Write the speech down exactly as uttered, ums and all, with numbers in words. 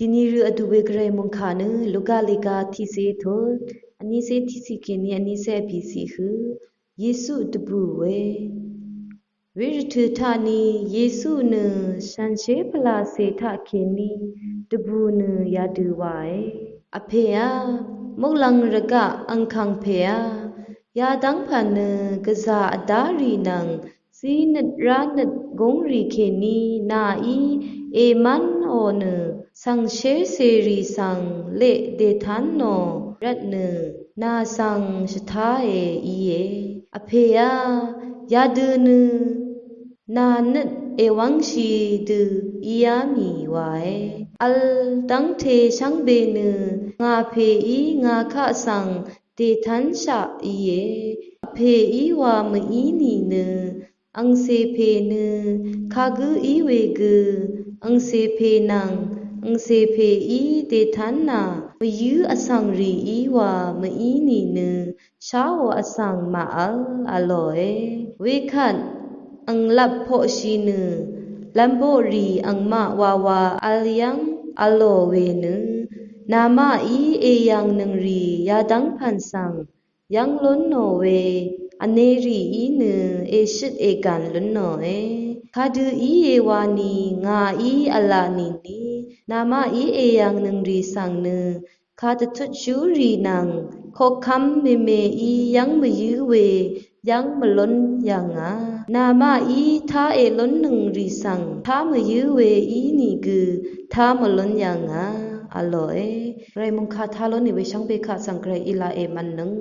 Dìni rø vdù we gvray mòngkà nø Luka lèga tiqcé tut vnícé tiqcé kèní vnícé vbìcé hø Yesu dvbù we. Wervtø̀ taq ni Yesu nø shànshér pvlacè taq kèní dvbù nø yadø wae. Vpèá, muqlàng rvgaq angkàng pèá, yadv́ng pà nø gvzà vdá rì nvng zínøt ránøt gúngrì kèní nàí èmv́nò nø shànshér cèrì svng leq dètánnò rvtnø nà svng shvtáe íe. Vpèá, yadø nø nà nøt èwv́ngshì dø íá mì wae. Vl dv́ngte shvngbe nø ngà pèí ngà kaq svng dètánshaq íe. Vpèí wa mví nìnø angcè pè nø kagǿ í we gø angcè pè nvng angcè pèí dètánnà mvyǿ vsvng rìí wa mví nìnø sháò vsvng màvl vlòe. Wekvt anglap poqshì nø lv̄mboqrì angmaq wawa vl yv́ng vlò we nø namaqí èyv̀ngnøng rì yadv́ng pv̀n svng yv́ng lúnnò we vnē rìí nø èshøt ègàn lúnnòe. Kadø íe wani ngàí v̄la nìni namaqí èyv̀ngnøng rì svng nø kàdvtutshúrì nvng koqkv́m mèmèí yv́ng mvyǿ we yv́ng mvlún yv̀ngà. Namaqí tá èlúnnøng rì svng tá mvyǿ we ínìgø tá mvlún yv̀ngà vlòe. Gvray mòngkà tá lúnì we shvngbe kaq svng gvray í la èmv̀nnøng